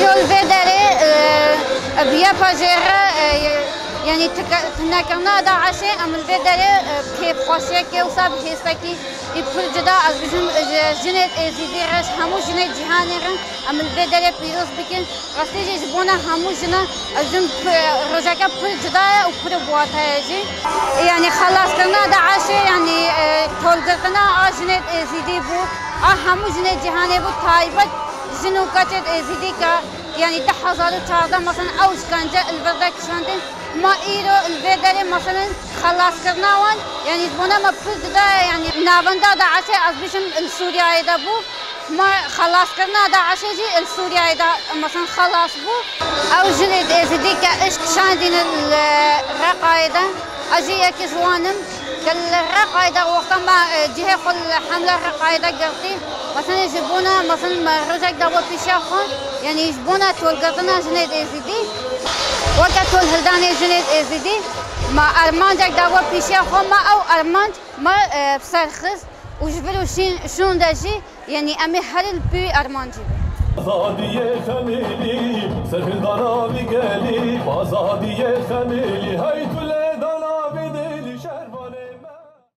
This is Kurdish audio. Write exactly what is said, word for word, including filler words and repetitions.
Li vê derê, e, ev yepa jê re, e, yanî tika-, tunekirina DAIŞê, em li vê derê, e, kêfxweşiyekê wisa bi hêsekî pir cuda, ez bijim, ji jinê Êzîdî re, ji hemû jinê cîhanê re em li vê derê pîroz bikin. Rastî jî ji bona hemû jinan ev jin pi-, rojeke pir cuda ye û pir bi wate ye jî. Yanî xelaskirina DAIŞê, yanî, e, tolgirtina a jinê Êzîdî bû, a hemû jinê cîhanê bû, taybet jin û keçê Êzîdî ke, yanî du hezar û çardeh, meselen, ew îşkence li vir de kişandin. Ma îro li vê derê, meselen, xelaskirina wan, yanî ji bona me pir cuda ye, yanî navenda DAIŞê, ez bijim, li Sûriyeyê de bû. Ma xelaskirina DAIŞê jî li Sûriyeyê de, meselen, xelas bû. Ew jinê Êzîdî ke îşk kişandîne li Reqayê de, ez jî yekî ji wan im. Ke li Reqayê de wexta me, e, cihê xwe li hemle Reqayê de girtî. Meselen, ji bona, meselen, me rojek dawe pêşiya xwe, yanî ji bona tolgirtina jinê Êzîdî, weke tolhildanê jinê Êzîdî, me armancek dawe pêşiya xwe, me ew armanc me, e, bi ser xist û ji vir û şîn-, şûnde jî, yanî em ê herî li pî armancî bin. Azadiyê xemilî, serhildana vî gelî, azadiyê xemilî, hey tu